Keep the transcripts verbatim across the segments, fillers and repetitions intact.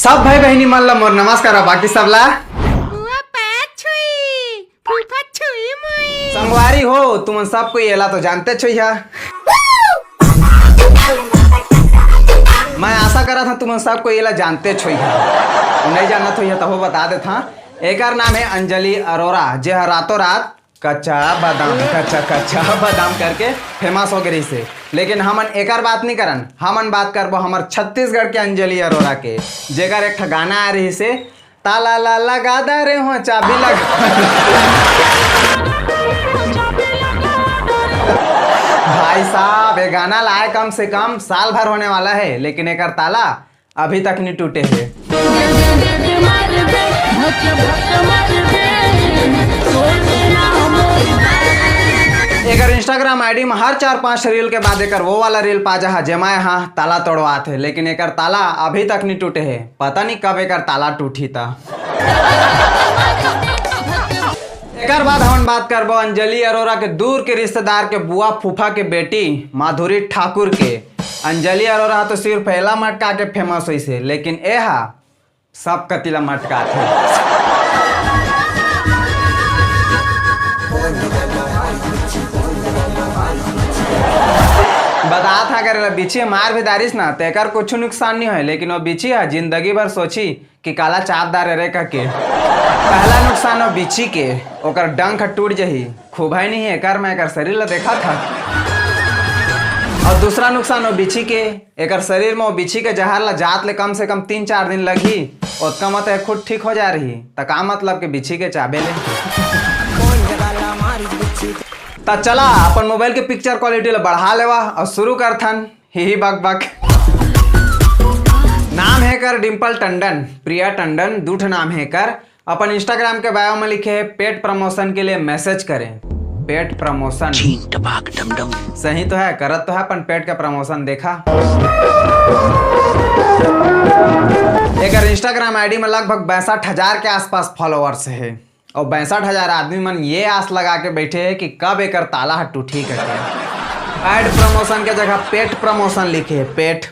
सब भाई बहिनी मन ला मोर नमस्कार, अउ बाकी सब ला। बुआ पैर छुई, फूफा छुई मुई। संगवारी हो, तुमन सब कोई एला तो जानते छुई हा। मैं आशा करत हूँ, तुमन सब कोई एला जानते छुई हा। अउ नहीं जानत होई हा, तभो बता देत हा। एकर नाम है अंजलि अरोरा, जे हा रातों रात कच्चा बादाम, कच्चा, कच्चा बादाम करके फेमस हो गई से। लेकिन हमन एकर बात नहीं करन, हमन बात करबो हमर छत्तीसगढ़ के अंजलि अरोरा के, जेकर एक ठा गाना आ रही से, ताला ला लगा दा रे हो, चाबी लगा। भाई साहब, ये गाना लाए कम से कम साल भर होने वाला है, लेकिन एकर ताला अभी तक नहीं टूटे है। एकर Instagram ID में हर चार पांच रील के बाद एकर वो वाला रील पा जाहा, जेमा हा ताला तोड़वात है, लेकिन एकर ताला अभी तक नहीं टूटे है। पता नहीं कब एकर ताला टूटी था। एकर बाद हमन बात करबो अंजलि अरोरा के दूर के रिश्तेदार के बुआ फूफा के बेटी माधुरी ठाकुर के। अंजलि अरोरा तो सिर्फ एला मटका के फेमस होइस हे, लेकिन एहा सब कति ला मटकाथे। बतात हा, अगर एला बिच्छी मार भी डारिस ना, तेकर कुछ नुकसान नहीं होय, लेकिन वो बिच्छी हा जिंदगी भर सोची कि काला चाप डारे रे कके। पहला नुकसान हो बिच्छी के, ओकर डंक ह टूट जही। खूब है नहीं एकर, मैं एकर शरीर ला देखा था। और दूसरा नुकसान हो बिच्छी के, एकर शरीर में वो बिच्छी के जहर ला जात ले कम से कम तीन चार दिन लगही, ओतका मत ए खुद ठीक हो जा रही। त का मतलब के बिच्छी के चाबे ले? त चला अपन मोबाइल के पिक्चर क्वालिटी ला बढ़ा लेवा और शुरू करथन। ही ही बक बक। नाम है कर डिम्पल टंडन, प्रिया टंडन, दू ठो नाम है कर। अपन Instagram के बायो में लिखे है, "पेट प्रमोशन के लिए मैसेज करें।" पेट प्रमोशन। छीन टपाक डम डम। सही तो है, करत तो है अपन पेट का प्रमोशन। देखा, एकर Instagram ID में लगभग बैसठ हजार के आसपास फॉलोअर्स है। और बैसठ हजार आदमी मन ये आस लगा के बैठे हैं कि कब एकर ताला ह टूटही करके। एड प्रमोशन के जगह पेट प्रमोशन लिखे है, पेट।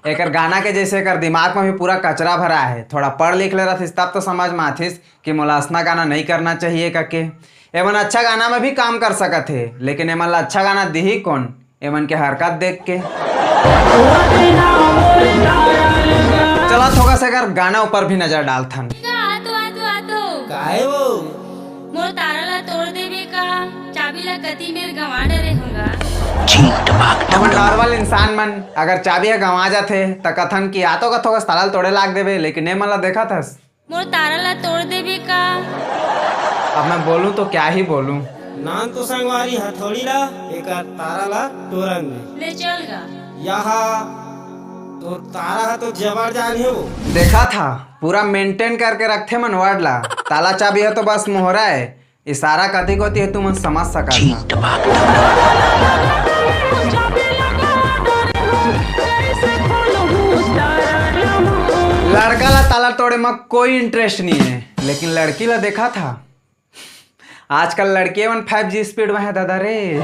एकर गाना के जैसे एकर दिमाग में भी पूरा कचरा भरा है। थोड़ा पढ़ लिख ले रहतिस तब तो समझ में आतिस कि मोला असना गाना नहीं करना चाहिए करके। एमन अच्छा गाना में भी काम कर सकत हे, लेकिन एमन ला अच्छा गाना दिही कौन? एमन के हरकत देख के। चला थोड़ा सा एकर गाना ऊपर भी नजर डालथन। आतो, आतो, आतो। काहे वो? मोर ताला ला तोड़ देबे का? चाबी ला कति मेर गंवा डरे होंगा। छीन टपाक डम डम। नॉर्मल इंसान मन अगर चाबी ह गंवा जाथे त कथन कि आतो का थोकस ताला ल तोड़े लाग देबे, लेकिन ए मन ला देखत हस। मोर ताला ला तोड़ देबे का? अब मैं बोलूं तो क्या ही बोलूं। नान तो संगवारी हथौड़ी ला, एकर तारा ला टोरन दे। ले चल गा। यहा तो तारा ह तो जबर जान हे वो। देखा था, पूरा मेंटेन करके रखथे मन वर्ड ला। ताला चाबी ह तो बस मोहरा है, इशारा कति कोती है तुमन समझ सकत हा। लड़का ला ताला तोड़े म कोई इंटरेस्ट नहीं है, लेकिन लड़की ला देखा था। आजकल लड़के मन फाइव जी स्पीड में है दादा रे।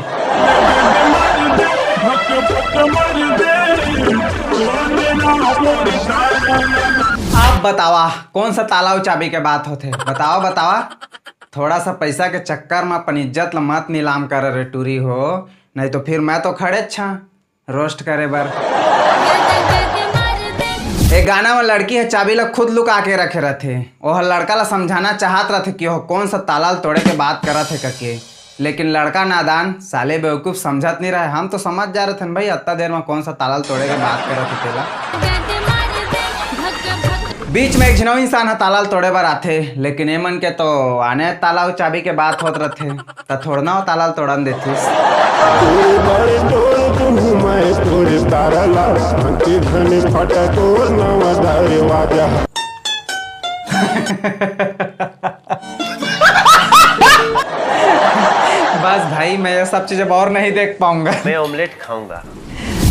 आप बतावा, कौन सा ताला अउ चाबी के बात होथे? बतावा, बतावा। थोड़ा सा पैसा के चक्कर में अपन इज्जत ला मत नीलाम कर रे टूरी हो, नहीं तो फिर मैं तो खड़े छा रोस्ट करे बर। ए गाना में लड़की ह चाबी ला खुद लुका के रखे रथे। ओह लड़का ला समझाना चाहत रथे कि ओह कौन सा ताला ल तोड़े के बात करत हे करके, लेकिन लड़का नादान साले बेवकूफ समझत नहीं रहे। हम तो समझ जा रहे थे भाई, अत्ता देर में कौन सा ताला ल तोड़े के बात करत हे तेला। बीच में एक झिनौ इंसान ह ताला ल तोड़े बर आथे, लेकिन एमन के तो आने ताला अउ चाबी के बात होत रथे, त थोड़ना ओ ताला ल तोड़न देथिस। तोर बड़े तोड़ दूँ मैं तोरे तारा ला, के धने फटा तोर नवा दरवाजा। बस भाई, मैं ये सब चीज अब और नहीं देख पाऊंगा। मैं ऑमलेट खाऊंगा।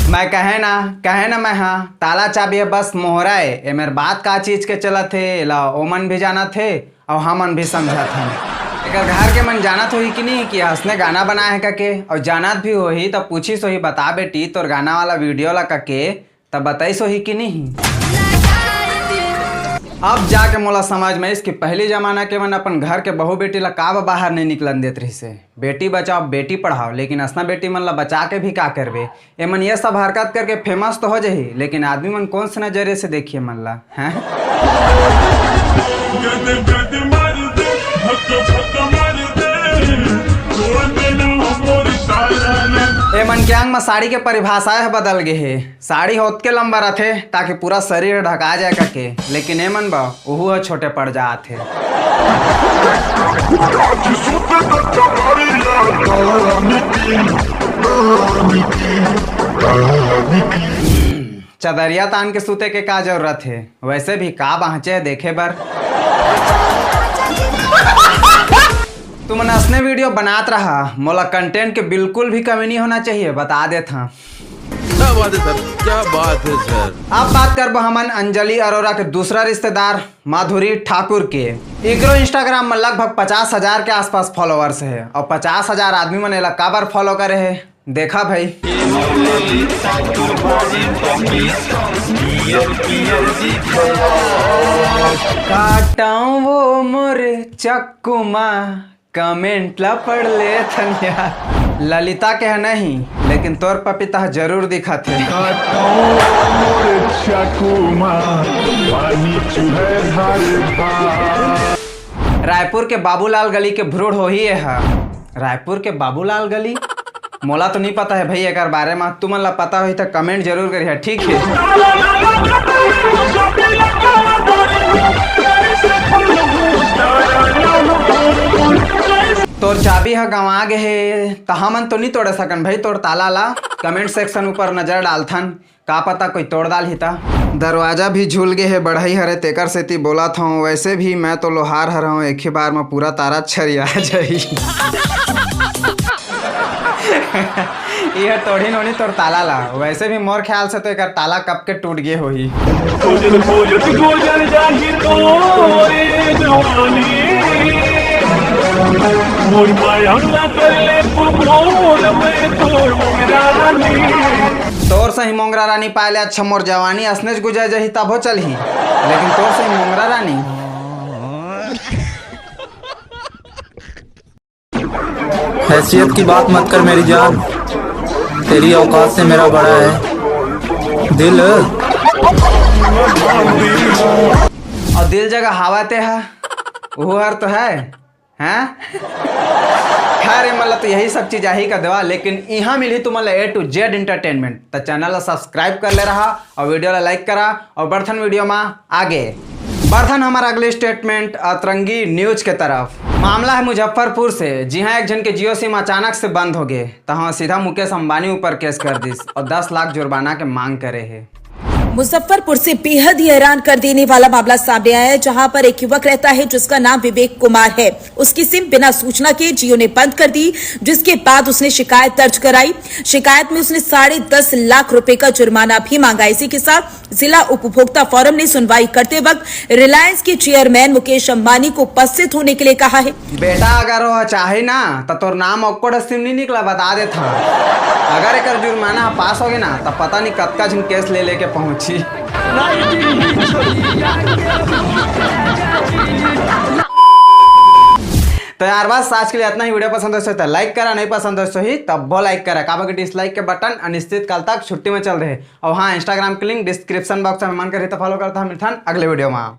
मैं कहे ना, कहे ना मैं, हाँ, ताला चाबी है बस मोहरा है। ए मेर बात का चीज के चलत हे, एला ओमन भी जानत हे अउ हमन भी समझत हन। एकर घर के मन जानत होही कि नहीं कि हसने गाना बनाए हे कके, अउ जानत भी होही त पूछिस होही, "बता बेटी, तोर गाना वाला वीडियो ला कके त बताइस होही कि नहीं?" अब जाके मोला समझ में आइस कि पहली जमाना के मन अपन घर के बहू बेटी ला काबर बाहर नहीं निकलन देत रहिसे। बेटी बचाओ, बेटी पढ़ाओ, लेकिन असना बेटी मन ला बचा के भी का करबे? एमन ये सब हरकत करके फेमस तो हो जाही, लेकिन आदमी मन कौन से नजरिए से देखिए मन ला, हैं? एमन के अंग म साड़ी के परिभाषा ह बदल गे हे। साड़ी ह ओतके लंबा रथे ताकि पूरा शरीर ढका जाए करके, लेकिन एमन बर उहू ह छोटे पड़ जात हे। चदरिया तान के सूते के का जरूरत हे? वैसे भी का बाँचे हे देखे बर? तुमन असने वीडियो बनात रहा, मोला कंटेंट के बिल्कुल भी कमी नहीं होना चाहिए, बता देत हाँ। क्या बात है सर, क्या बात है सर। अब बात करबो हमन अंजलि अरोरा के दूसरा रिश्तेदार माधुरी ठाकुर के। एकरो Instagram में लगभग पचास हजार के आसपास फॉलोअर्स हे और पचास हजार आदमी मन एला काबर फॉलो करे हे, देखा भाई। काटव वो मोर चक्कू मा कमेंट ला पढ़ ले थन यार। ललिता के ह नहीं, लेकिन तोर पपीता ह जरूर दिखत हे। काटव मोर चक्कू मा पानी चुहे धार धार। रायपुर के बाबूलाल गली के भ्रूण होही ये ह। रायपुर के बाबूलाल गली? मोला तो नहीं पता है भाई एकर बारे में, तुमन ला पता होही त कमेंट जरूर करिहा, ठीक है? तोर चाबी ह गंवा गे हे, त हमन तो नहीं तोड़े सकन भाई तोर ताला ला। कमेंट सेक्शन ऊपर नजर डालथन, का पता कोई तोड़ डालही ता। दरवाजा भी झूल गे हे, बढ़ई हरे, तेकर सेती बोलत हौं। वैसे भी मैं तो लोहार हर हौं, एक ही बार म पूरा तारा छरिया जाही। ये तोड़ी नोनी तोर ताला ला। वैसे भी मोर ख्याल से तो एकर ताला कब के टूट गे होही। तोर सही मोंगरा रानी पाए ले अच्छा मोर जवानी असनेच गुजर जही तभो चलही, लेकिन तोर सही मोंगरा रानी। हैसियत की बात मत कर मेरी जान, तेरी औकात से मेरा बड़ा है दिल। और दिल जगह हवा ते हा, वो हर तो है। हैं? खैर, ये मतलब तो यही सब चीज आही का देवा, लेकिन यहाँ मिली तुमन ला A to Z entertainment। तो चैनल ला सब्सक्राइब कर ले रहा और वीडियो ला लाइक करा और बढ़थन वीडियो में आगे। बढ़थन हमारा अगली स्टेटमेंट अतरंगी न्यूज के तरफ। मामला है मुजफ्फरपुर से। जी हाँ, एक जन के जियो सिम अचानक से बंद हो गए, तो हाँ सीधा मुकेश अंबानी ऊपर केस कर दिस और दस लाख जुर्माना के मांग करे है। मुजफ्फरपुर से बेहद ही हैरान कर देने वाला मामला सामने आया है, जहां पर एक युवक रहता है जिसका नाम विवेक कुमार है। उसकी सिम बिना सूचना के जियो ने बंद कर दी, जिसके बाद उसने शिकायत दर्ज कराई। शिकायत में उसने साढ़े दस लाख रुपए का जुर्माना भी मांगा। इसी के साथ जिला उपभोक्ता फोरम ने सुनवाई करते वक्त रिलायंस के चेयरमैन मुकेश अंबानी को उपस्थित होने के लिए कहा है। बेटा, अगर वो चाहे ना, तो तोर नाम ओक्को ठो सिम नहीं निकला, बता देत हंव। अगर एकर जुर्माना पास होगे ना, तो पता नहीं कतका झन केस ले लेके पहुंची। तो यार, बस आज के लिए इतना ही। वीडियो पसंद हो तो लाइक करा, नहीं पसंद हो तो ही तब वो लाइक करा, काबर कि डिसलाइक के बटन अनिश्चित काल तक छुट्टी में चल रहे। और हाँ, इंस्टाग्राम के लिंक डिस्क्रिप्शन बॉक्स में, मन करे तो फॉलो करता। मिलथन अगले वीडियो में।